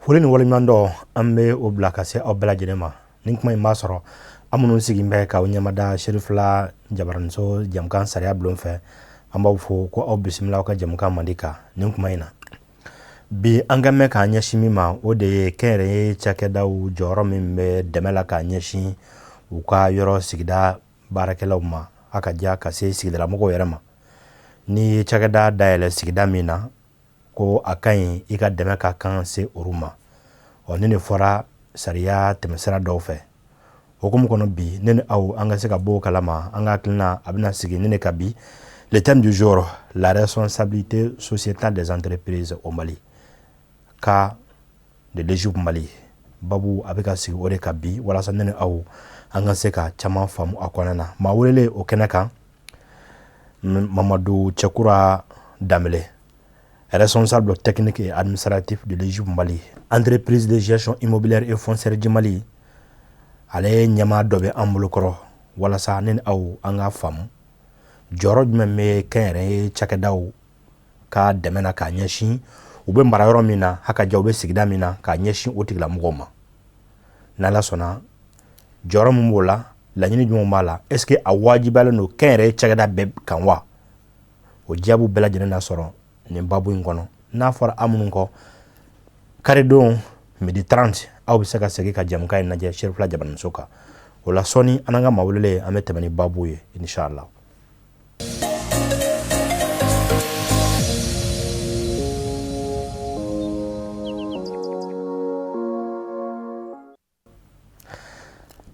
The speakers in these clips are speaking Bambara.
Foli ni waleɲumandɔn an bɛ o bila ka se aw bɛɛ lajɛlen ma. Nin kuma in b'a sɔrɔ an minnu sigin bɛ k'aw ɲɛmada Serifila Jabaraninso jɛmukan sariya bulon fɛ, an b'aw fo ko aw bisimila aw ka jɛmukan mandi kan. Nin kuma in na bi, an ka mɛn k'an ɲɛsin min ma, o de ye kɛnyɛrɛye cakɛdaw jɔyɔrɔ min bɛ dɛmɛ la k'a ɲɛsin u ka yɔrɔ sigida baarakɛlaw ma, a ka diya ka se sigidalamɔgɔw yɛrɛ ma. N'i ye cakɛda dayɛlɛ sigida min na, ko a ka ɲi i ka dɛmɛ ka kan se olu ma. Ɔ ni nin fɔra sariya tɛmɛsira dɔw fɛ, hukumu kɔnɔ bi, ne ni aw an ka se ka bɔ o kalama. An ka hakilina a bɛna sigi ni ne ka bi, le thème du jour, la responsabilité sociétale des entreprises au Mali, cas de l'EGIP Mali. Babu a bɛ ka sigi o de ka bi, walasa ne ni aw an ka se ka caman faamu a kɔnɔna na. Maa welelen o kɛnɛ kan, Mamadu Cɛkura Danbele, responsable technique et administratif de l'EGIP Mali, entreprise de gestion immobilière et foncière du Mali. Ale ɲɛmaa dɔ bɛ an bolo kɔrɔ, walasa ne ni aw an ka faamu jɔyɔrɔ jumɛn bɛ kɛnyɛrɛye cakɛdaw ka dɛmɛ na k'a ɲɛsin u bɛ mara yɔrɔ min na, haka ja u bɛ sigida min na, k'a ɲɛsin o tigilamɔgɔw ma. N'Ala sɔnna, jɔyɔrɔ min b'o la, laɲini jumɛn b'a la, est ce que a wajibiyalen don kɛnyɛrɛye cakɛda bɛɛ kan wa? O jaabiw bɛɛ lajɛlen na sɔrɔ nin babu in kɔnɔ. N'a fɔra aw minnu kɔ, karidon midi 30, aw bɛ se ka segin ka jɛmukan in lajɛ Serifila Jabaraninso kan. O la sɔɔni, an n'an ka maa welelen, an bɛ tɛmɛ ni babu ye, inshallah.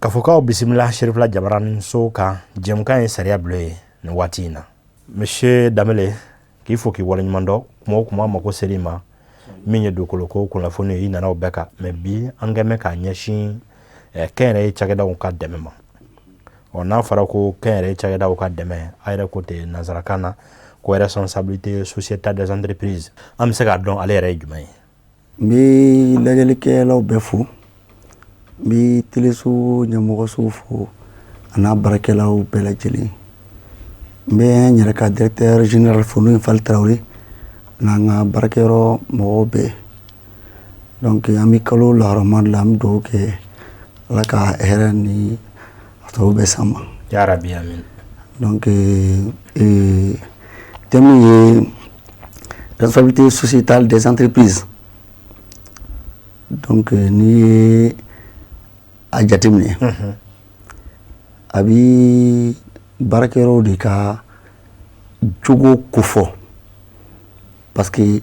Ka fɔ k'aw bisimila Serifila Jabaraninso kan, jɛmukan ye sariya bulon ye nin waati in na. Monsieur Danbele, k'i fo k'i waleɲuman dɔn. Kuma o kuma mako ser'i ma, min ye dugukolo ko kunnafoni ye, i nana o bɛɛ kan. Mais bi, an kɛn bɛ k'a ɲɛsin kɛnyɛrɛye cakɛdaw ka dɛmɛ ma. Ɔ n'a fɔra ko kɛnyɛrɛye cakɛdaw ka dɛmɛ, a yɛrɛ ko ten nansarakan na ko responsabilité sociétale des entreprises, an bɛ se k'a dɔn ale yɛrɛ ye jumɛn ye? N bɛ lajɛlikɛlaw bɛɛ fo, n bɛ teleso ɲɛmɔgɔso fo a n'a baarakɛlaw bɛɛ lajɛlen. N bɛ n yɛrɛ ka directeur général fo, n'o ye Fali Tarawele, n'an ka baarakɛyɔrɔ mɔgɔw bɛɛ. Donc an bɛ kalo lahɔrɔma de la, an bɛ dugawu kɛ Ala ka hɛrɛ ni a tɔw bɛɛ s'an ma. Ya rabi, amin. Donc thème ye responsabilité sociétale des entreprises. Donc n'i ye a jateminɛ, a bi baarakɛyɔrɔw de ka jogo kofɔ, parce que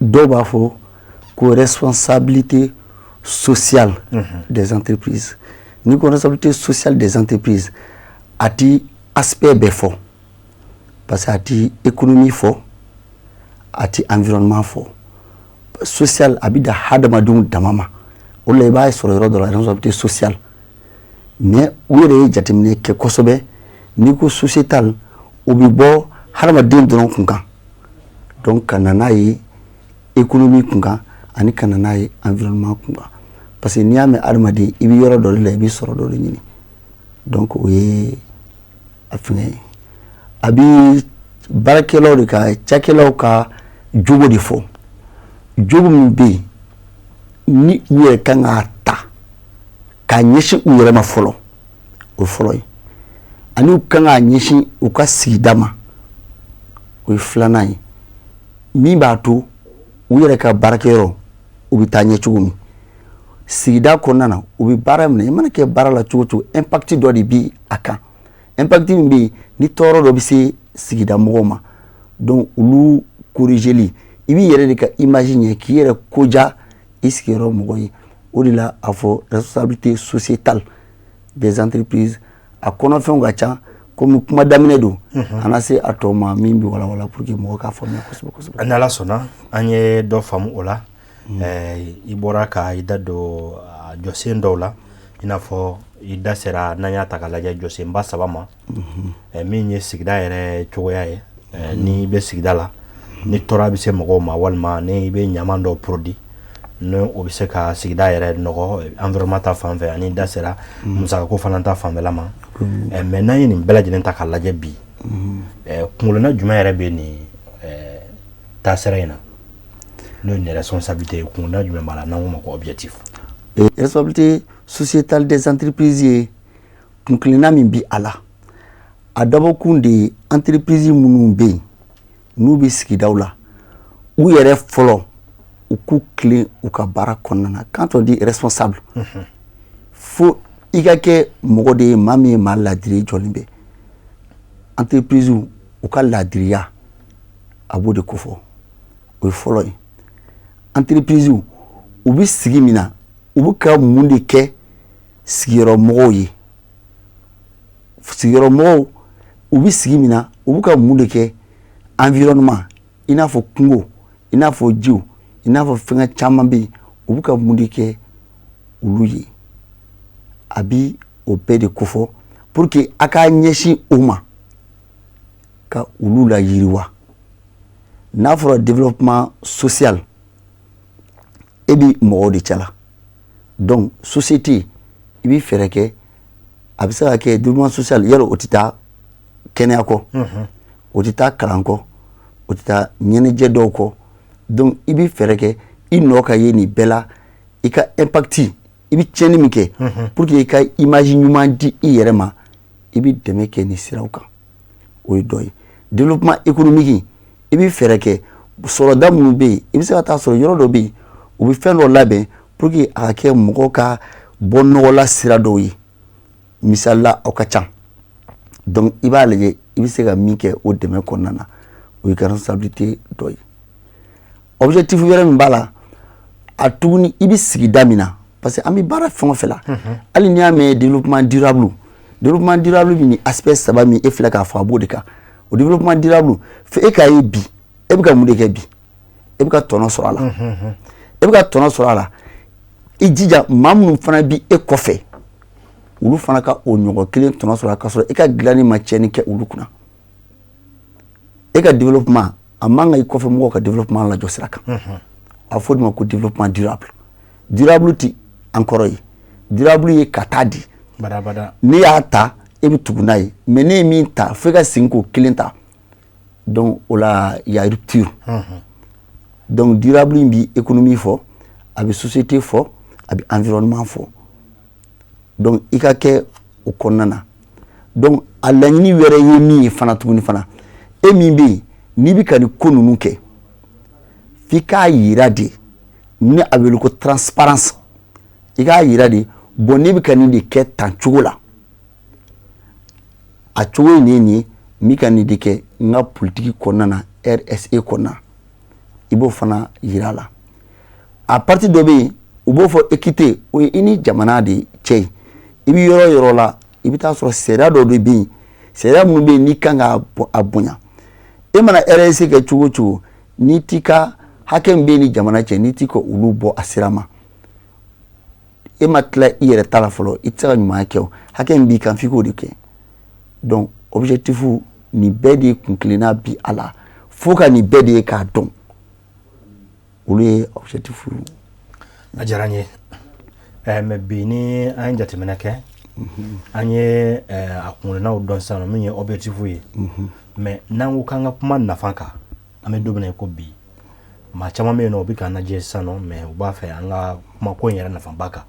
dɔw b'a fɔ ko responsabilité sociale des entreprises. N'i ko responsabilité sociale des entreprises, a ti aspect bɛɛ fɔ, parce que a ti économie fɔ, a ti environnement fɔ. Social a bɛ dan hadamadenw dama ma. O de la i b'a sɔrɔ yɔrɔ dɔ la responsabilité sociale, mais u yɛrɛ ye jateminɛ kɛ kosɛbɛ, n'i ko sociétal, o bɛ bɔ hadamaden dɔrɔn kun kan, donc ka na n'a ye économie kun kan ani ka na n'a ye environnement kun kan, parce que n'i y'a mɛn hadamaden, i bɛ yɔrɔ dɔ de la, i bɛ sɔrɔ dɔ de ɲini. Donc o ye a fɛngɛ ye, a bɛ baarakɛlaw de ka cakɛlaw ka jogo de fɔ, jogo min bɛ yen ni u yɛrɛ kan k'a ta k'a ɲɛsin u yɛrɛ ma fɔlɔ, o ye fɔlɔ ye, ani u kan k'a ɲɛsin u ka sigida ma, o ye filanan ye, min b'a to u yɛrɛ ka baarakɛyɔrɔ u bɛ taa ɲɛ cogo min sigida kɔnɔna na, u bɛ baara minɛ. I mana kɛ baara la cogo o cogo, impact dɔ de bɛ a kan, impact min bɛ yen ni tɔɔrɔ dɔ bɛ se sigida mɔgɔw ma. Donc olu corrigeli, i b'i yɛrɛ de ka image ɲɛ, k'i yɛrɛ koja i sigiyɔrɔ mɔgɔ ye. O de la a fɔ responsabilité sociétale des entreprises, a kɔnɔfɛnw ka ca. Komi kuma daminɛ don, an na se a tɔ ma min bɛ walawala pour que mɔgɔ k'a faamuya kosɛbɛ kosɛbɛ. Ni Ala sɔnna, an ye dɔ faamu o la. I bɔra ka i da don jɔsen dɔw la, i n'a fɔ i da sera, n'an y'a ta k'a lajɛ, jɔsenba saba ma, min ye sigida yɛrɛ cogoya ye. N'i bɛ sigida la, ni tɔɔrɔ bɛ se mɔgɔw ma, walima ni i bɛ ɲaman dɔw produit, ni o bɛ se ka sigida yɛrɛ nɔgɔ, environnement ta fan fɛ, ani da sera musakako fana ta fanfɛla ma. Mais n'an ye nin bɛɛ lajɛlen ta k'a lajɛ bi, kunkolona jumɛn yɛrɛ bɛ nin taasira in na? N'o ye nin responsabilité ye, kunda jumɛn b'a la n'an k'o ma ko objectif? Responsabilité sociétale des entreprises ye kunkilenna min bi a la, a dabɔkun de ye entreprise minnu bɛ yen n'u bɛ sigidaw la, u yɛrɛ fɔlɔ u k'u tilen u ka baara kɔnɔna na. Quand on dit responsable, fo i ka kɛ mɔgɔ de ye, maa min ye maa ladiri jɔlen bɛ. Entreprise u ka ladiriya, a b'o de kofɔ, o ye fɔlɔ ye. Entreprise u bɛ sigi min na, u bɛ ka mun de kɛ sigiyɔrɔmɔgɔw ye? Sigiyɔrɔmɔgɔw u bɛ sigi min na, u bɛ ka mun de kɛ environnement, i n'a fɔ kungo, i n'a fɔ jiw, i n'a fɔ fɛngɛ caman bɛ yen, u bɛ ka mun de kɛ olu ye? A bi o bɛɛ de kofɔ pour que a k'a ɲɛsin o ma ka olu la yiriwa. N'a fɔra développement social, e bi mɔgɔw de cɛla, donc société i bi fɛɛrɛ kɛ. A bɛ se ka kɛ développement social yɔrɔ, o tɛ taa kɛnɛya kɔ, o tɛ taa kalan kɔ, o tɛ taa ɲɛnajɛ dɔw kɔ. Donc i bɛ fɛɛrɛ kɛ i nɔ ka ye nin bɛɛ la, i ka impact, i bɛ tiɲɛni min kɛ pour que i ka image ɲuman di i yɛrɛ ma, i bɛ dɛmɛ kɛ nin siraw kan, o ye dɔ ye. Développement économique, i bɛ fɛɛrɛ kɛ sɔrɔda minnu bɛ yen, i bɛ se ka taa sɔrɔ yɔrɔ dɔ bɛ yen, u bɛ fɛn dɔ labɛn pour que a ka kɛ mɔgɔw ka bɔ nɔgɔla sira dɔw ye. Misali la, aw ka ca, donc i b'a lajɛ i bɛ se ka min kɛ o dɛmɛ kɔnɔna na, o ye ka responsabilité dɔ ye. Objectif wɛrɛ min b'a la a tuguni, i bɛ sigida min na, parce que an bɛ baara fɛn o fɛn la, hali n'i y'a mɛn développement durable, développement durable bɛ nin aspect saba min e filɛ k'a fɔ, a b'o de kan. O développement durable fo e k'a ye bi, e bɛ ka mun de kɛ bi? E bɛ ka tɔnɔ sɔrɔ a la, e bɛ ka tɔnɔ sɔrɔ a la, i jija maa minnu fana bi e kɔfɛ, olu fana ka o ɲɔgɔn kelen tɔnɔ sɔrɔ a ka sɔrɔ e ka dilanni ma tiɲɛni kɛ olu kunna. E ka développement a man ka i kɔfɛ mɔgɔw ka développement lajɔ sira kan. A fɔ o de ma ko développement durable. Durable ti an kɔrɔ ye, durable ye ka taa di ne y'a ta, e bɛ tugu n'a ye, mais ne ye min ta, fo e ka segin k'o kelen ta, donc o la y a rupture. Donc durable in bi économie fɔ, a bɛ société fɔ, a bɛ environnement fɔ, donc i ka kɛ o kɔnɔna na. Donc a laɲini wɛrɛ ye min ye fana tuguni fana, e min bɛ yen n'i bɛ ka nin ko ninnu kɛ, f'i k'a yira de, ni a wele ko transparence, i k'a yira de, bon, ne bɛ ka nin de kɛ tan cogo la, a cogo ye nin ye, nin ye, n bɛ ka nin de kɛ n ka politique kɔnɔna na, RSE kɔnɔna, i b'o fana yira a la. A partie dɔ bɛ yen, u b'o fɔ équité, o ye i ni jamana de cɛ ye. I bɛ yɔrɔ o yɔrɔ la, i bɛ taa sɔrɔ sariya dɔw de bɛ yen, sariya minnu bɛ yen n'i kan ka a bonya. E mana RSE kɛ cogo o cogo, n'i t'i ka hakɛ min bɛ ni jamana cɛ, n'i t'i ka olu bɔ a sira ma, e ma tila i yɛrɛ ta la fɔlɔ, i tɛ se ka ɲumanya kɛ. O hakɛ min b'i kan, f'i k'o de kɛ. Donc objectif nin bɛɛ de ye kun kelenna bi a la, fo ka nin bɛɛ de ye k'a dɔn, olu ye objectif. A diyara n ye, mais bi ni an ye jateminɛ kɛ, an ye a kunkelennaw dɔn sisan min ye objectif ye. Mais n'an ko k'an ka kuma nafa kan, an bɛ don min na i ko bi, maa caman bɛ yen nɔ, u bɛ k'an lajɛ sisan nɔ, mais u b'a fɛ an ka kuma ko in yɛrɛ nafaba kan,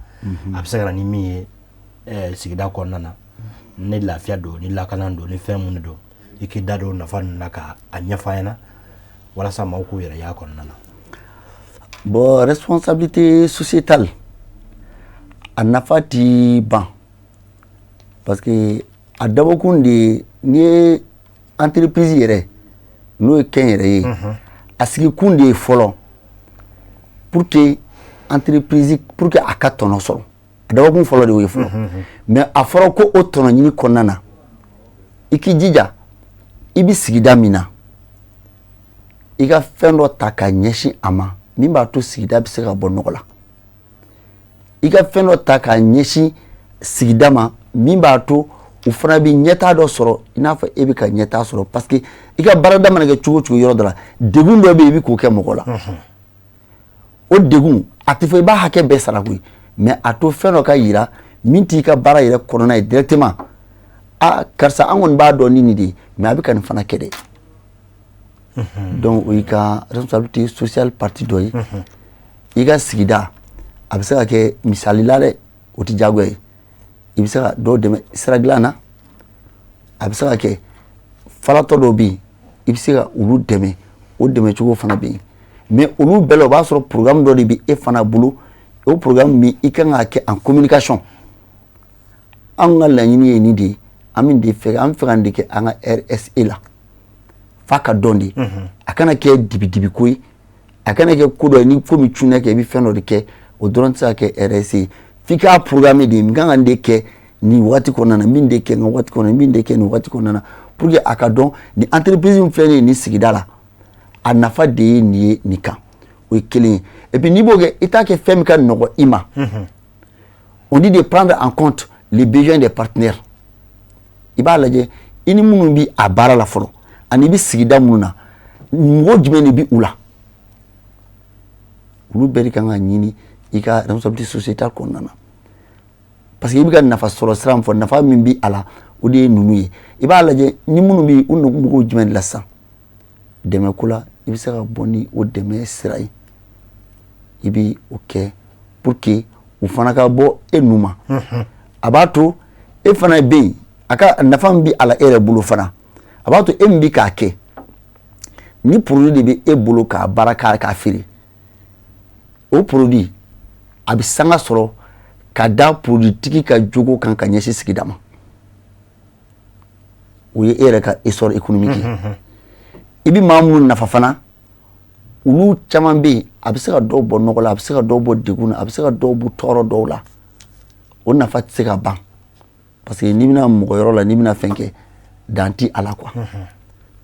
a bɛ se ka na ni min ye sigida kɔnɔna na, ni lafiya don, ni lakana don, ni fɛn mun de don. I k'i da don nafa ninnu na ka a ɲɛfɔ an ɲɛna walasa maaw k'u yɛrɛ y'a kɔnɔna na. Bon, responsabilité sociétale a nafa ti ban, parce que a dabɔkun de ye, n'i ye entreprise yɛrɛ, n'o ye kɛnyɛrɛ ye, a sigikun de ye fɔlɔ pour que entreprise, pour que a ka tɔnɔ sɔrɔ. A dabɔkun fɔlɔ de y'o ye fɔlɔ. Mais a fɔra ko o tɔnɔ ɲini kɔnɔna na, i k'i jija i bɛ sigida min na, i ka fɛn dɔ ta ka ɲɛsin a ma min b'a to sigida bɛ se ka bɔ nɔgɔ la, i ka fɛn dɔ ta ka ɲɛsin sigida ma min b'a to u fana bɛ ɲɛtaa dɔ sɔrɔ i n'a fɔ e bɛ ka ɲɛtaa sɔrɔ. Parce que i ka baarada mana kɛ cogo o cogo, yɔrɔ dɔ la degun dɔ bɛ yen, i bɛ k'o kɛ mɔgɔ la, o degun a tɛ fɔ i b'a hakɛ bɛɛ sara koyi, mais a to fɛn dɔ ka yira min t'i ka baara yɛrɛ kɔnɔna ye directement. A karisa, an kɔni b'a dɔn ni nin de ye, mais a bɛ ka nin fana kɛ dɛ. Donc o y'i ka responsabilité sociale partie dɔ ye. I ka sigida, a bɛ se ka kɛ misali la dɛ, o tɛ diyagoya ye, i bɛ se ka dɔw dɛmɛ sira dilan na, a bɛ se ka kɛ falatɔ dɔw bɛ yen, i bɛ se ka olu dɛmɛ, o dɛmɛcogo fana bɛ yen. Mais olu bɛɛ la, o b'a sɔrɔ programme dɔ de bɛ e fana bolo, o programme min i kan k'a kɛ en communication. Anw ka laɲini ye nin de ye, an bɛ de fɛ, an bɛ fɛ ka nin de kɛ an ka RSE la, f'a ka dɔn de. A kana kɛ dibidibiko ye, a kana kɛ ko dɔ ye, ni ko min cunna kɛ, i bɛ fɛn dɔ de kɛ, o dɔrɔn tɛ se ka kɛ RSE ye. F'i k'a programme de, n kan ka nin de kɛ nin waati kɔnɔna na, min de kɛ nin waati kɔnɔna na, min de kɛ nin waati kɔnɔna na, pour que a ka dɔn nin entreprise min filɛ nin ye nin sigida la, a nafa de ye nin ye nin kan. O ye kelen ye. Et puis n'i b'o kɛ, i t'a kɛ fɛn min ka nɔgɔ i ma. On dit de prendre en compte les besoins des partenaires. I b'a lajɛ i ni minnu bi a baara la fɔlɔ, ani i bɛ sigida minnu na, mɔgɔ jumɛn de bi u la, olu bɛɛ de kan ka ɲini i ka responsabilité sociétale kɔnɔna na, parce que i bɛ ka nafa sɔrɔ sira min fɔ, nafa min bi a la, o de ye ninnu ye. I b'a lajɛ ni minnu bɛ u mago jumɛn de la sisan dɛmɛ ko la, i bɛ se ka bɔ ni o dɛmɛ sira ye, i bɛ o kɛ pour que u fana ka bɔ e nu ma. A b'a to e fana bɛ yen, a ka nafa min bɛ a la e yɛrɛ bolo fana, a b'a to e min bɛ k'a kɛ, ni produit de bɛ e bolo k'a baara k'a feere, o produit a bɛ sanga sɔrɔ ka da produit tigi ka jogo kan ka ɲɛsin sigida ma. O ye e yɛrɛ ka essor économique ye. I bɛ maa minnu nafa fana, olu caman bɛ yen, a bɛ se ka dɔw bɔ nɔgɔ la, a bɛ se ka dɔw bɔ degun na, a bɛ se ka dɔw bɔ tɔɔrɔ dɔw la. O nafa tɛ se ka ban, parce que n'i bɛna mɔgɔ yɔrɔ la, n'i bɛna fɛn kɛ, dan ti a la quoi.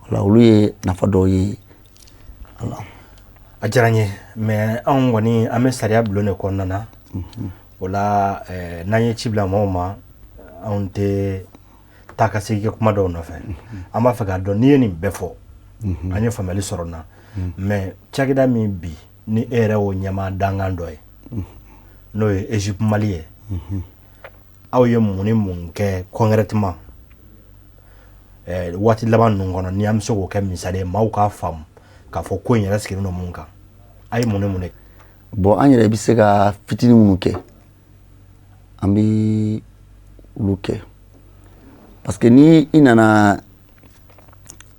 Wala olu ye nafa dɔw ye. A diyara n ye, mais anw kɔni an bɛ sariya bulon de kɔnɔna na. O la, n'an ye ci bila maaw ma, anw tɛ taa ka segin kɛ kuma dɔw nɔfɛ. An b'a fɛ k'a dɔn, n'i ye nin bɛɛ fɔ, an ye faamuyali sɔrɔ na, mais cakɛda min bi ni e yɛrɛ y'o ɲɛmaa dankan dɔ ye, n'o ye Egypte Mali ye, aw ye mun ni mun kɛ concrètement waati laban ninnu kɔnɔ, ni an bɛ se k'o kɛ misali ye maaw k'a faamu k'a fɔ ko in yɛrɛ sigilen don mun kan? A ye mun ni mun de? Bon, an yɛrɛ bɛ se ka fitinin minnu kɛ, an bɛ olu kɛ, parce que ni i nana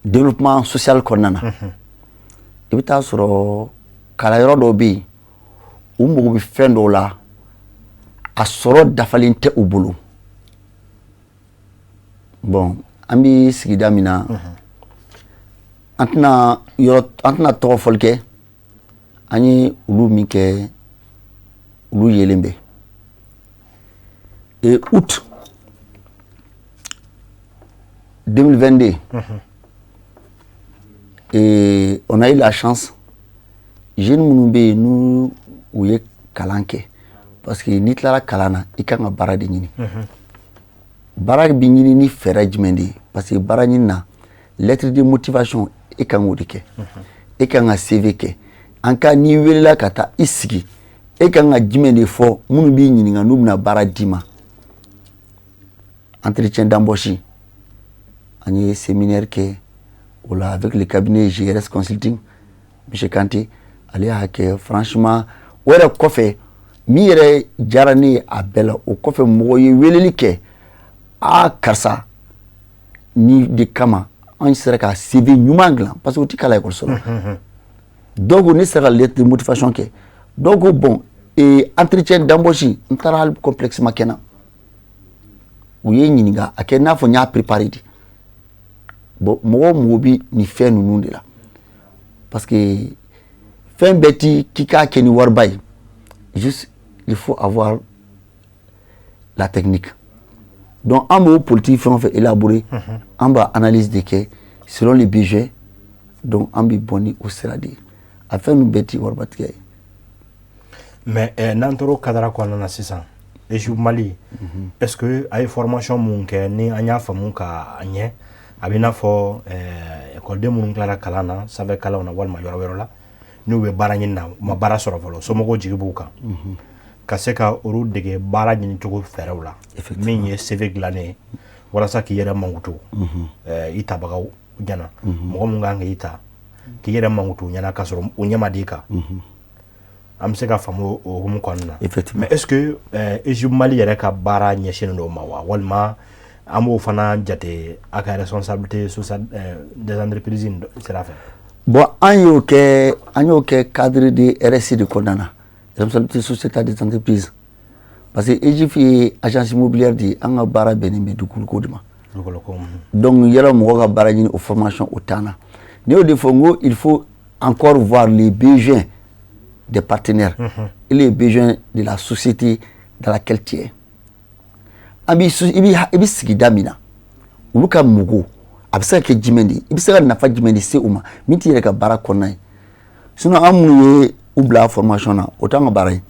développement social kɔnɔna na, i bɛ taa sɔrɔ kalanyɔrɔ dɔw bɛ yen, u mago bɛ fɛn dɔw la, a sɔrɔ dafalen tɛ u bolo. Bon, an bɛ sigida min na, an tɛna yɔrɔ, an tɛna tɔgɔ fɔli kɛ. An ye olu min kɛ, olu yelen bɛ. Et août 2022, et on a eu la chance, jeunes minnu bɛ yen n'u u ye kalan kɛ, parce que n'i tilara kalan na, i kan ka baara de ɲini. Baara bɛ ɲini ni fɛɛrɛ jumɛn de ye? Parce que baara ɲini na, lettre de motivation, e kan k'o de kɛ, e kan ka CV kɛ. En cas n'i welela ka taa i sigi, e kan ka jumɛn de fɔ minnu b'i ɲininka n'u bɛna baara d'i ma? Entretien d'embauche, an ye séminaire kɛ o la avec le cabinet GRS Consulting, monsieur Kanté, ale y'a kɛ. Franchement, o yɛrɛ kɔfɛ, min yɛrɛ diyara ne ye a bɛɛ la, o kɔfɛ mɔgɔ ye weleli kɛ: a karisa, ni de kama an sera ka CV ɲuman dilan, parce que o ti kalan ekɔliso la. Dɔw ko ne sera ka lettre de motivation kɛ, dɔw ko bon, et entretien d'embauche, n taara hali complexe ma kɛ na, u ye n ɲininka, a kɛ n'a fɔ n y'a préparé de. Bon, mɔgɔw mago bɛ nin fɛn ninnu de la, parce que fɛn bɛɛ ti k'i k'a kɛ ni wariba ye, juste il faut avoir la technique. Donc an b'o politique fɛn o fɛn élaborer, an b'a analyse de kɛ selon les besoins. Donc an bɛ bɔ ni o sira de ye. A fɛn ninnu bɛɛ ti waribatigɛ ye. Mais n'an tora o cadre kɔnɔna na sisan, EJU Mali, est-ce que a ye formation mun kɛ, ni an y'a faamu ka ɲɛ, a bɛ i n'a fɔ ekɔliden minnu tilara kalan na, sanfɛ kalanw na walima yɔrɔ wɛrɛ la, n'u bɛ baara ɲini na, u ma baara sɔrɔ fɔlɔ, somɔgɔw jigi b'u kan, ka se ka olu dege baara ɲini cogo fɛɛrɛw la, min ye CV dilannen ye walasa k'i yɛrɛ mankutu i tabagaw ɲɛna, mɔgɔ mun kan k'i ta. k'i yɛrɛ mankutu u ɲɛna k'a sɔrɔ u ɲɛ ma d'i kan. An bɛ se ka faamu o hukumu kɔnɔna na. Effectivement. Mais est ce que EJIP Mali yɛrɛ ka baara ɲɛsinnen don o ma wa, walima an b'o fana jate a ka responsabilité sociale des entreprises in sira fɛ? Bon, an y'o kɛ cadre de RSE de kɔnɔna na, responsabilité sociétale des entreprises, parce que EJIF ye agence immobilière de ye. An ka baara bɛnnen bɛ dugukolo ko de ma. Dugukolo ko. Donc yala mɔgɔ ka baara ɲini, o formation o t'an na. Ne y'o de fɔ n ko il faut encore voir les besoins des partenaires et les besoins de la société dans laquelle tu es. An b'i i bɛ sigida min na, olu ka mɔgɔw, a bɛ se ka kɛ jumɛn de ye, i bɛ se ka nafa jumɛn de se u ma min t'i yɛrɛ ka baara kɔnɔna ye. Sinon an minnu ye u bila formation na, o t'an ka baara ye.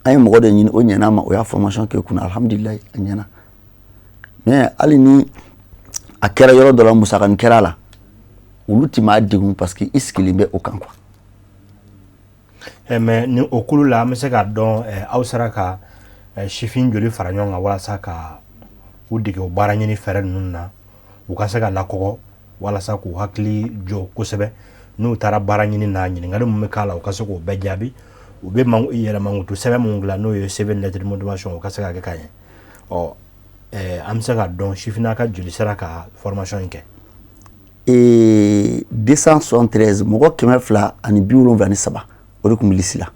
An ye mɔgɔ de ɲini, o ɲɛna a ma, o y'a formation kɛ kunna, alhamdulilayi, a ɲɛna. Mais hali ni a kɛra yɔrɔ dɔ la, musakanin kɛra a la, olu ti maa degun parce que i sigilen bɛ o kan quoi. Mais ni o kulu la, an bɛ se k'a dɔn aw sera ka sifin joli fara ɲɔgɔn kan walasa ka u dege o baara ɲini fɛɛrɛ ninnu na, u ka se ka lakɔgɔ walasa k'u hakili jɔ kosɛbɛ n'u taara baara ɲini na, ɲininkali min bɛ k'a la, u ka se k'o bɛɛ jaabi, u bɛ yɛrɛ mankutu sɛbɛn minnu dilan, n'o ye CV, lettre de motivation, u ka se ka kɛ ka ɲɛ? Ɔ an bɛ se k'a dɔn sifinnaka joli sera ka formation in kɛ? Et 273, mɔgɔ 273, o de tun bɛ liste la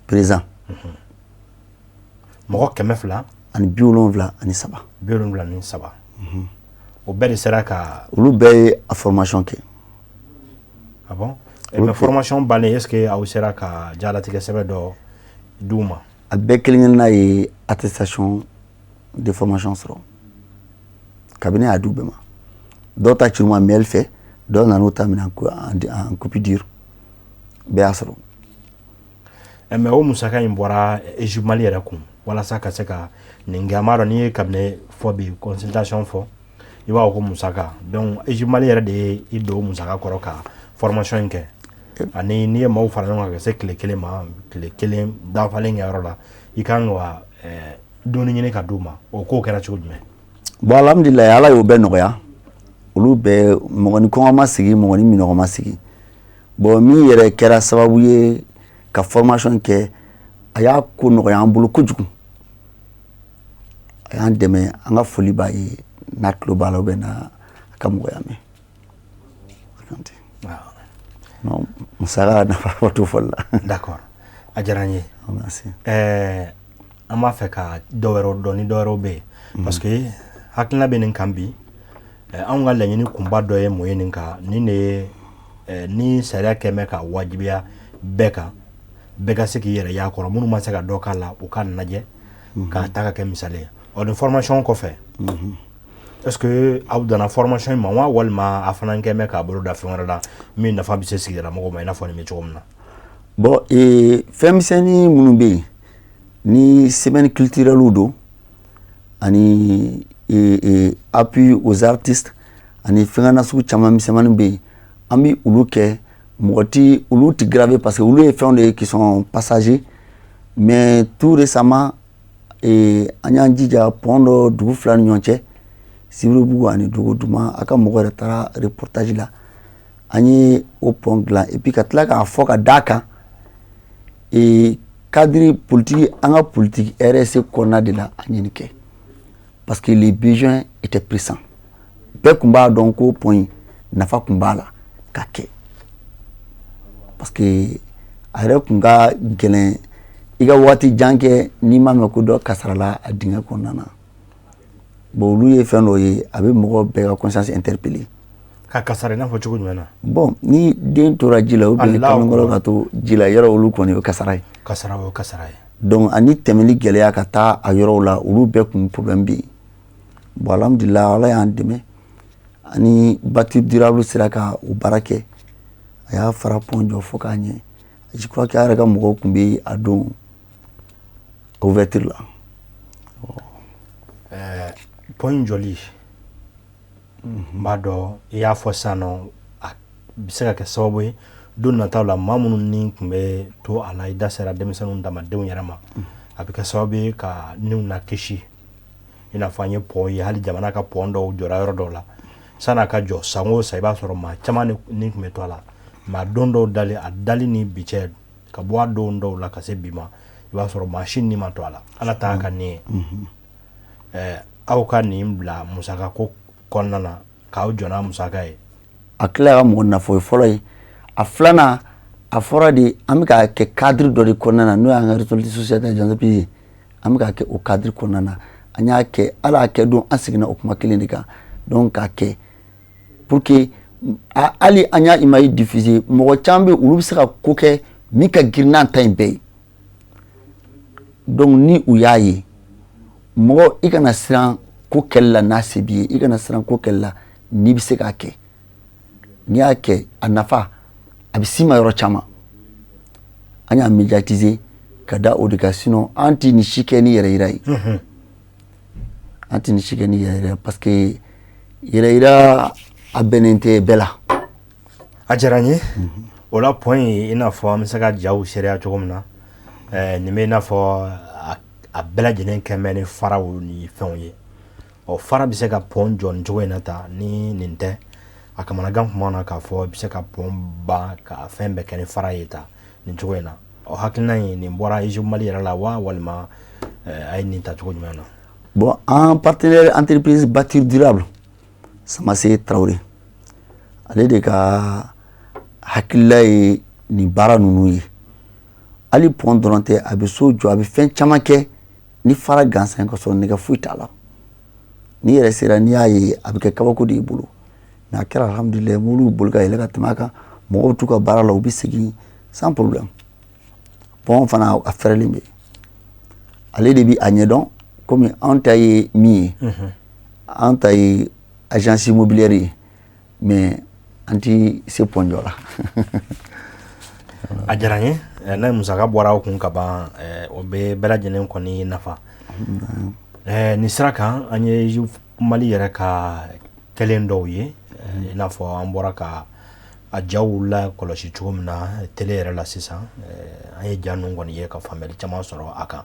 présent. Mɔgɔ 200 ani 73. 73, o bɛɛ de sera ka Olu bɛɛ ye a formation kɛ. Ah bon? Mais formation bannen, est ce que aw sera ka jalatigɛ sɛbɛn dɔ d'u ma? A bɛɛ kelen kelenna ye attestation de formation sɔrɔ kabini a d'u bɛɛ ma. Dɔw ta cir'u ma mail fɛ, dɔw nan'u ta minɛ en copie dure, bɛɛ y'a sɔrɔ. Mais o musaka in bɔra EJIP Mali yɛrɛ kun walasa ka se ka nin kɛ. An b'a dɔn n'i ye cabinet fɔ bi, consultation fɔ, i b'a fɔ ko musaka. Donc EJIP Mali yɛrɛ de ye i don musaka kɔrɔ ka formation in kɛ. Ani n'i ye maaw fara ɲɔgɔn kan ka se tile kelen ma, tile kelen dafalen kɛ yɔrɔ la, i kan ka dumuni ɲini ka d'u ma, o kow kɛra cogo jumɛn? Bon, alhamdulilayi, Ala y'o bɛɛ nɔgɔya. Olu bɛɛ, mɔgɔ ni kɔngɔ ma sigi, mɔgɔ ni minɔgɔ ma sigi. Bon, min yɛrɛ kɛra sababu ye ka formation kɛ, a y'a ko nɔgɔya an bolo kojugu, a y'an dɛmɛ. An ka foli b'a ye n'a tulo b'a la ou bien n'a ka mɔgɔya mɛn. Non, musaka nafa t'o fɔli la. D'accord, a diyara n ye. Merci. An b'a fɛ ka dɔ wɛrɛw dɔn ni dɔ wɛrɛw bɛ yen, parce que hakilina bɛ nin kan bi. Anw ka laɲini kunba dɔ ye mun ye nin kan? Nin de ye ni sariya kɛn bɛ ka wajibiya bɛɛ kan, bɛɛ ka se k'i yɛrɛ y'a kɔrɔ. Minnu ma se ka dɔ k'a la, u k'a lajɛ k'a ta ka kɛ misali ye. Ɔ nin formation kɔfɛ, est ce que aw danna formation in ma wa, walima a fana kɛn bɛ k'a bolo da fɛn wɛrɛ la min nafa bɛ se sigidala mɔgɔw ma, i n'a fɔ nin bɛ cogo min na? Bon, fɛn misɛnnin minnu bɛ yen ni semaine culturelle don ani appui aux artistes ani fɛn nasugu caman misɛnmanin bɛ yen, an bɛ olu kɛ. Mɔgɔ ti olu ti grave parce que olu ye fɛnw de ye qui sont passagers. Mais tout récemment, an y'an jija pont dɔ dugu fila ni ɲɔgɔn cɛ, Sibiribugu ani Dogoduma, a ka mɔgɔ yɛrɛ taara reportage la. An ye o pont dilan et puis ka tila k'a fɔ ka d'a kan cadre politique, an ka politique RSE kɔnɔna de la an ye nin kɛ, parce que les besoins étaient pressants. Bɛɛ tun b'a dɔn ko pont in nafa tun b'a la ka kɛ, parce que a yɛrɛ tun ka gɛlɛn i ka waati jan kɛ n'i m'a mɛn ko dɔ kasarala a dingɛ kɔnɔna na. Bon, olu ye fɛn dɔ ye a bɛ mɔgɔ bɛɛ ka conscience interpeller. Ka kasara i n'a fɔ cogo jumɛn na? Bon, ni den tora ji la ou bien kamalenkɔrɔ ka to ji la, yɔrɔ olu kɔni o ye kasara ye. Kasara, o ye kasara ye. Donc ani tɛmɛli gɛlɛya ka taa a yɔrɔw la, olu bɛɛ kun problème bɛ yen. Bon, alhamdulilah, Ala y'an dɛmɛ ani Bâtir Durable sera ka o baara kɛ. A y'a fara pont jɔ fo k'a ɲɛ. Je crois que a yɛrɛ ka mɔgɔw tun bɛ a don ouverture la. Pont in jɔli, n b'a dɔn i y'a fɔ sisan nɔ, a bɛ se ka kɛ sababu ye don nataw la, maa minnu ni tun bɛ to a la, i da sera denmisɛnninw damadenw yɛrɛ ma, a bɛ kɛ sababu ye ka niw na kisi, i n'a fɔ an ye pont ye, hali jamana ka pont dɔw jɔra yɔrɔ dɔw la. San'a ka jɔ, san o san i b'a sɔrɔ maa caman ni tun bɛ to a la. Maa don dɔw dali, a dali ni bi cɛ, ka bɔ a don dɔw la ka se bi ma, i b'a sɔrɔ maa si ni ma to a la. Ala t'a ka nin ye. Aw ka nin bila musaka ko kɔnɔna na k'aw jɔ n'a musaka ye. A tila ka mɔgɔ nafa ye fɔlɔ ye. A filanan, a fɔra de an bɛ k'a kɛ cadre dɔ de kɔnɔna na, n'o y'an ka responsabilité sociétale des entreprises ye. An bɛ k'a kɛ o cadre kɔnɔna na. An y'a kɛ, hali a kɛ don, an seginna o kuma kelen de kan. Donc k'a kɛ pour que hali an y'a image diffuser, mɔgɔ caman bɛ yen, olu bɛ se ka ko kɛ min ka girin n'an ta in bɛɛ ye. Donc ni u y'a ye, mɔgɔ i kana siran ko kɛli la n'a se b'i ye, i kana siran ko kɛli la n'i bɛ se k'a kɛ. N'i y'a kɛ, a nafa a bɛ s'i ma yɔrɔ caman. An y'a médiatiser ka da o de kan. Sinon an tɛ nin si kɛ ni yɛrɛ yira ye. An tɛ nin si kɛ ni yɛrɛ yira, parce que yɛrɛ yira a bɛnnen tɛ bɛɛ la. A diyara n ye. O la, point ye, i n'a fɔ an bɛ se ka jaw seereya cogo min na, nin bɛ i n'a fɔ a bɛɛ lajɛlen kɛ mɛ ni faraw ni fɛnw ye. Ɔ, fara bɛ se ka pont jɔ nin cogo in na ta ni nin tɛ. A kamanagan kuma na k'a fɔ i bɛ se ka pont ban ka fɛn bɛɛ kɛ ni fara ye ta nin cogo in na. Ɔ, hakilina in, nin bɔra IGE Mali yɛrɛ la wa, walima a ye nin ta cogo jumɛn na? Bon, an partenaire entreprise Bâtir Durable, Samase Traoré, ale de ka hakilila ye nin baara ninnu ye. Hali pont dɔrɔn tɛ, a bɛ so jɔ, a bɛ fɛn caman kɛ ni fara gansan ka sɔrɔ nɛgɛ foyi t'a la. N'i yɛrɛ sera, n'i y'a ye, a bɛ kɛ kabako de y'i bolo. Mais a kɛra, alhamdulilayi, mobiliw boli ka yɛlɛ ka tɛmɛ a kan, mɔgɔw bɛ t'u ka baara la, u bɛ segin sans problème. Pont fana, a fɛrɛlen bɛ, ale de bi a ɲɛdɔn. Komi anw ta ye min ye, an ta ye agence immobilière ye, mais an ti se pont jɔ la. A diyara n ye. N'a ye musaka bɔra aw kun ka ban, o bɛ bɛɛ lajɛlen kɔni nafa. Nin sira kan, an ye Mali yɛrɛ ka kɛlen dɔw ye, i n'a fɔ an bɔra ka a jaw la kɔlɔsi cogo min na télé yɛrɛ la sisan. An ye ja ninnu kɔni ye ka faamuyali caman sɔrɔ a kan.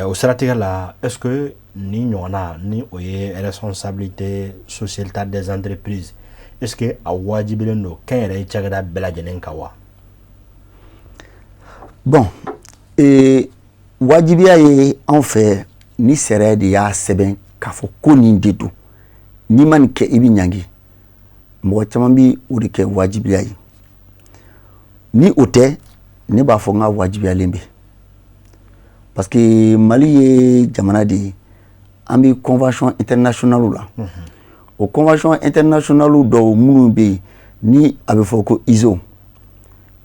O siratigɛ la, est ce que nin ɲɔgɔnna ni o ye responsabilité sociétale des entreprises, est ce que a wajibilen don kɛnyɛrɛye cakɛda bɛɛ lajɛlen kan wa? Bon, wajibiya ye anw fɛ ni sariya de y'a sɛbɛn k'a fɔ ko nin de don, n'i ma nin kɛ, i bɛ ɲangi. Mɔgɔ caman bi o de kɛ wajibiya ye. Ni o tɛ, ne b'a fɔ n ka wajibiyalen bɛ, parce que Mali ye jamana de ye, an bɛ convention internationale la. O convention internationale dɔw minnu bɛ yen ni a bɛ fɔ ko ISO,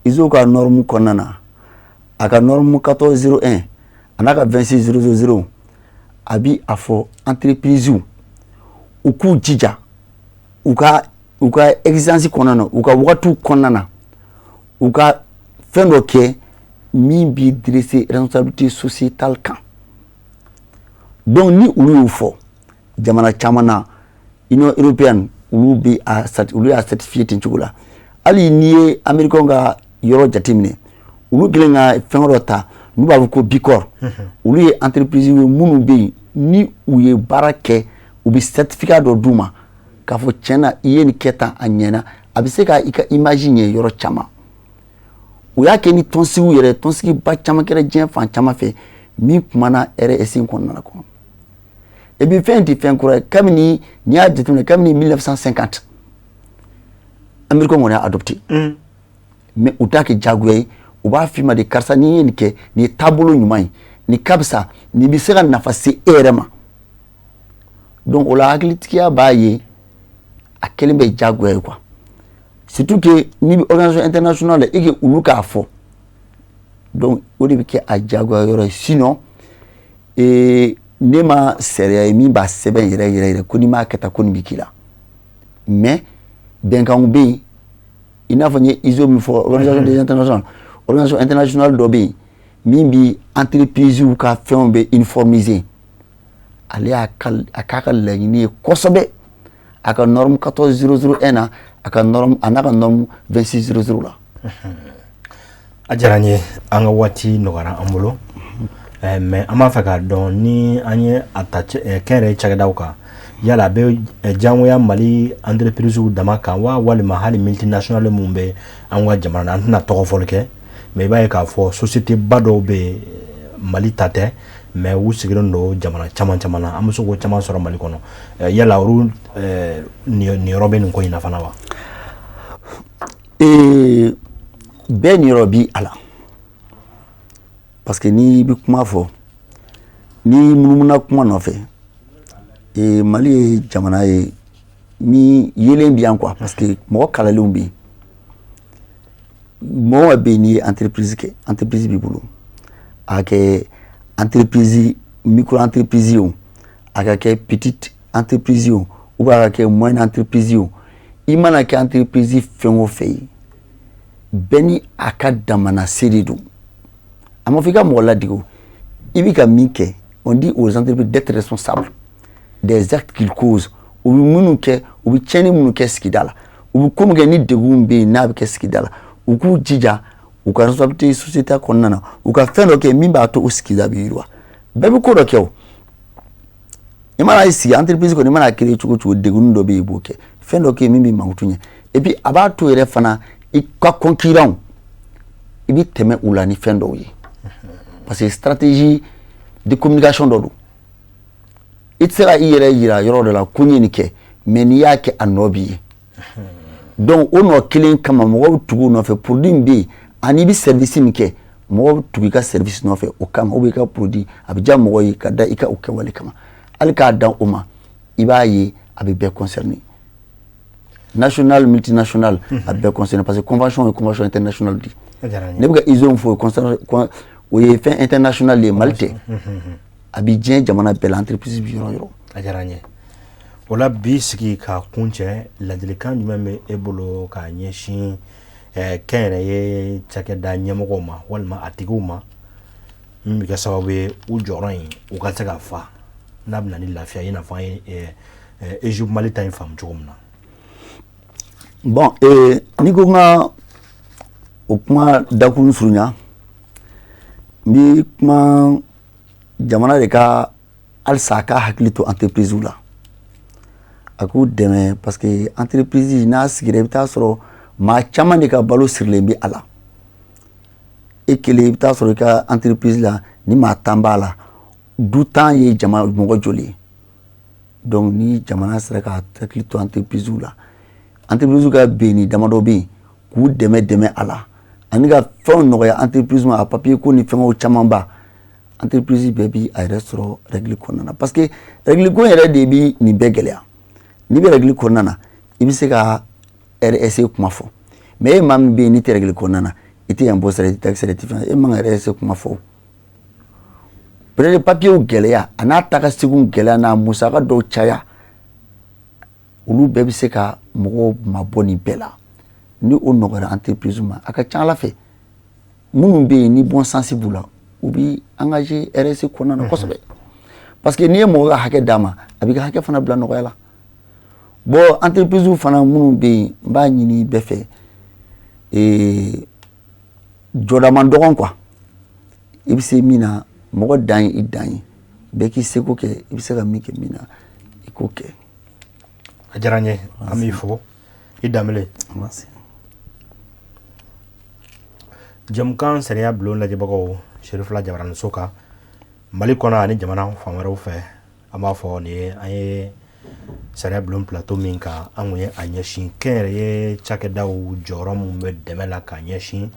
ISO ka norme kɔnɔna na, a ka norme 1401 a n'a ka 26000, a bi a fɔ entreprise u k'u jija u ka exigence kɔnɔna na, u ka wagatiw kɔnɔna na, u ka fɛn dɔ kɛ min b'i dresser responsabilité sociétale kan. Donc ni olu y'o fɔ, jamana caman na, Union européenne, olu bɛ a olu y'a certifié ten cogo la. Hali n'i ye Américain ka yɔrɔ jateminɛ, olu kɛlen ka fɛn dɔ ta n'u b'a fɔ ko B Corp, olu ye entreprise ye minnu bɛ yen ni u ye baara kɛ, u bɛ certificat dɔ d'u ma k'a fɔ tiɲɛ na, i ye nin kɛ tan, a ɲɛna. A bɛ se ka i ka image ɲɛ yɔrɔ caman. U y'a kɛ ni tɔnsigiw yɛrɛ, tɔnsigiba caman kɛra diɲɛ fan caman fɛ min kumana RSE kɔnɔna na kɔnɔ. Et puis fɛn tɛ fɛn kura ye. Kabini n'i y'a jateminɛ, kabini 1950, Américain kɔni y'a adopté, mais u t'a kɛ diyagoya ye. U b'a f'i ma de, karisa, n'i ye nin kɛ, nin ye taabolo ɲuman ye, nin ka fisa, nin bɛ se ka nafa se e yɛrɛ ma. Donc o la, hakilitigiya b'a ye a kɛlen bɛ diyagoya ye quoi. Surtout que n'i bɛ organisation internationale la, e que olu k'a fɔ, donc o de bɛ kɛ a diyagoya yɔrɔ ye. Sinon ne ma sariya ye min b'a sɛbɛn yɛrɛ yɛrɛ yɛrɛ ko n'i m'a kɛ tan, ko nin bɛ k'i la. Mais bɛnkanw bɛ yen, i n'a fɔ n ye ISO min fɔ, organisation des internationales, organisation internationale dɔ bɛ yen min bi entreprise ka fɛnw bɛ uniformiser. Ale y'a ka a k'a ka laɲini ye kosɛbɛ, a ka norme 14001 na, a ka norme a n'a ka norme 2600 la. A diyara n ye. An ka waati nɔgɔyara an bolo, mais an b'a fɛ k'a dɔn ni an ye a ta kɛnyɛrɛye cakɛdaw kan. Yala a bɛ diyagoya Mali entreprise dama kan wa, walima hali multinationale minnu bɛ an ka jamana na? An tɛna tɔgɔ fɔli kɛ, mais i b'a ye k'a fɔ société ba dɔw bɛ yen, Mali ta tɛ, mais u sigilen don jamana caman caman na, an bɛ se k'o caman sɔrɔ Mali kɔnɔ. Yala olu niyɔrɔ bɛ nin ko in na fana wa? Bɛɛ niyɔrɔ bi a la, parce que n'i bɛ kuma fɔ, n'i munumuna kuma nɔfɛ, Mali ye jamana ye ni yelen bi yan quoi, parce que mɔgɔ kalalenw bɛ yen. Mɔgɔ bɛ yen, n'i ye entreprise kɛ, entreprise b'i bolo, a kɛ entreprise micro entreprise ye o, a ka kɛ petite entreprise ye o, ou bien a ka kɛ moyenne entreprise ye o, i mana kɛ entreprise fɛn o fɛn ye, bɛɛ ni a ka damana se de don. A ma fɔ i ka mɔgɔ ladege o, i bɛ ka min kɛ. On dit aux entreprises d'être responsables des actes qu'ils causent. U bɛ minnu kɛ, u bɛ tiɲɛni minnu kɛ sigida la, u bɛ ko min kɛ ni degun bɛ yen n'a bɛ kɛ sigida la, u k'u jija u ka responsabilité société kɔnɔna na, u ka fɛn dɔ kɛ min b'a to o sigida bɛ yiriwa. Bɛɛ bɛ ko dɔ kɛ o. I mana sigi entreprise kɔnɔ, i mana créer cogo o cogo, degun dɔ bɛ yen, i b'o kɛ, fɛn dɔ kɛ min bɛ mankutu ɲɛ. Et puis a b'a to yɛrɛ fana, i ka concurrent, i bɛ tɛmɛ u la ni fɛn dɔw ye, parce que stratégie de communication dɔ don. I tɛ se ka i yɛrɛ yira yɔrɔ dɔ la ko n ye nin kɛ, mais n'i y'a kɛ, a nɔ b'i ye. Donc o nɔ kelen kama, mɔgɔw bɛ tugu o nɔfɛ. Produit min bɛ yen ani i bɛ service min kɛ, mɔgɔw bɛ tugu i ka service nɔfɛ o kama, ou bien i ka produit a bɛ diya mɔgɔw ye ka da i ka o kɛwale kama. Hali k'a dan o ma, i b'a ye a bɛ bɛɛ concerner, national, multinational, a bɛɛ concerner, parce que convention ye convention internationale de ye. Ne bɛ ka ISO min fɔ, o ye fɛn international ye, Mali tɛ, a bɛ diɲɛ jamana bɛɛ la, entreprise bɛ yɔrɔ o yɔrɔ. A diyara n ye. O la bi sigi ka kun cɛ, ladilikan jumɛn bɛ e bolo k'a ɲɛsin kɛnyɛrɛye cakɛda ɲɛmɔgɔw ma walima a tigiw ma, min bɛ kɛ sababu ye u jɔyɔrɔ in u ka se ka fa, n'a bɛ na ni lafiya, i n'a fɔ an ye EJUP Mali ta in faamu cogo min na? Bon, n'i ko n ka o kuma dakuru surunya, n bɛ kuma jamana de ka halisa a ka hakili to entreprise la, a k'u dɛmɛ, parce que entreprise n'a sigira, i bɛ taa sɔrɔ maa caman de ka balo sirilen bɛ a la. E kelen, i bɛ taa sɔrɔ i ka entreprise la ni maa 10 b'a la, du 10 ye jama mɔgɔ joli ye? Donc ni jamana sera ka hakili to entreprise la, entreprise ka benni damadɔ bɛ yen, k'u dɛmɛ dɛmɛ a la, ani ka fɛnw nɔgɔya entreprise ma, a papier ko ni fɛngɛw caman ba, entreprise bɛɛ bi a yɛrɛ sɔrɔ règle kɔnɔna na, parce que règle ko yɛrɛ de bi nin bɛɛ gɛlɛya. N'i bɛ règle kɔnɔna na, i bɛ se ka RSE kuma fɔ, mais e maa min bɛ yen n'i tɛ règle kɔnɔna na, i tɛ impôt sara, i tɛ taxe sara, i tɛ fɛn, e man ka RSE kuma fɔ. Peut-être papier gɛlɛya, a n'a ta ka seginw gɛlɛya, n'a musaka dɔw caya, olu bɛɛ bɛ se ka mɔgɔw mabɔ nin bɛɛ la. Ni o nɔgɔyara entreprise ma, a ka ca Ala fɛ, minnu bɛ yen ni bon sens b'u la, u bɛ engagé RSE kɔnɔna na kosɛbɛ, parce que n'i ye mɔgɔ ka hakɛ d'a ma, a b'i ka hakɛ fana bila nɔgɔya la. Bon, entreprise fana minnu bɛ yen, n b'a ɲini bɛɛ fɛ, jɔda man dɔgɔn quoi. I bɛ se min na, mɔgɔ dan ye i dan ye, bɛɛ k'i seko kɛ, i bɛ se ka min kɛ min na, i k'o kɛ. A diyara n ye, an b'i fo i Danbele. Merci. Jɛmukan sariya bulon lajɛbagaw, Serifila Jabaraniso kan Mali kɔnɔ ani jamana fan wɛrɛw fɛ, an b'a fɔ nin ye an ye sariya bulon plateau min kan, an kun ye a ɲɛsin kɛnyɛrɛye cakɛdaw jɔyɔrɔ min bɛ dɛmɛ la ka ɲɛsin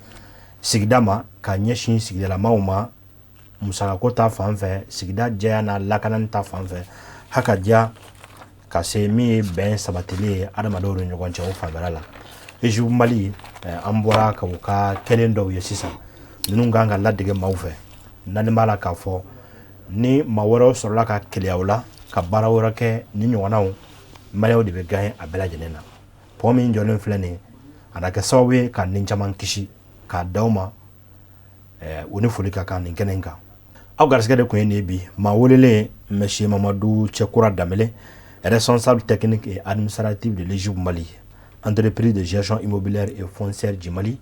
sigida ma, ka ɲɛsin sigidalamaw ma, musakako ta fan fɛ, sigida jɛya n'a lakanani ta fan fɛ, haka diya ka se min ye bɛn sabatili ye adamadenw ni ɲɔgɔn cɛ, o fanfɛla la. EJUP Mali, an bɔra ka u ka kɛlen dɔw ye sisan, ninnu kan ka ladege maaw fɛ. Naani b'a la k'a fɔ ni maa wɛrɛw sɔrɔla ka keleya o la ka baara wɛrɛ kɛ, ni ɲɔgɔnnaw maliyɛnw de bɛ gagner a bɛɛ lajɛlen na. Pont min jɔlen filɛ nin ye, a na kɛ sababu ye ka nin caman kisi k'a d'aw ma. U ni foli ka kan nin kɛnɛ in kan. Aw garisɛgɛ de tun ye nin ye bi. Maa welelen, monsieur Mamadu Cɛkura Danbele, responsable technique et administratif de l'EJUP Mali, entreprise de gestion immobilière et foncière du Mali,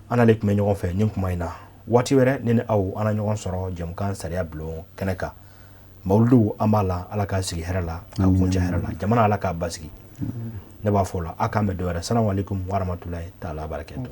an n'ale tun bɛ ɲɔgɔn fɛ nin kuma in na. Waati wɛrɛ, ne ni aw an na ɲɔgɔn sɔrɔ jɛmukan sariya bulon kɛnɛ kan. Mawuludu an b'a la, Ala k'a sigi hɛrɛ la, k'a kuncɛ hɛrɛ la, jamana Ala k'a basigi. Ne b'a fɔ o la, a k'an bɛn dɔ wɛrɛ. Salamu aleykum wa rahmatulahi taala wa barakatuh.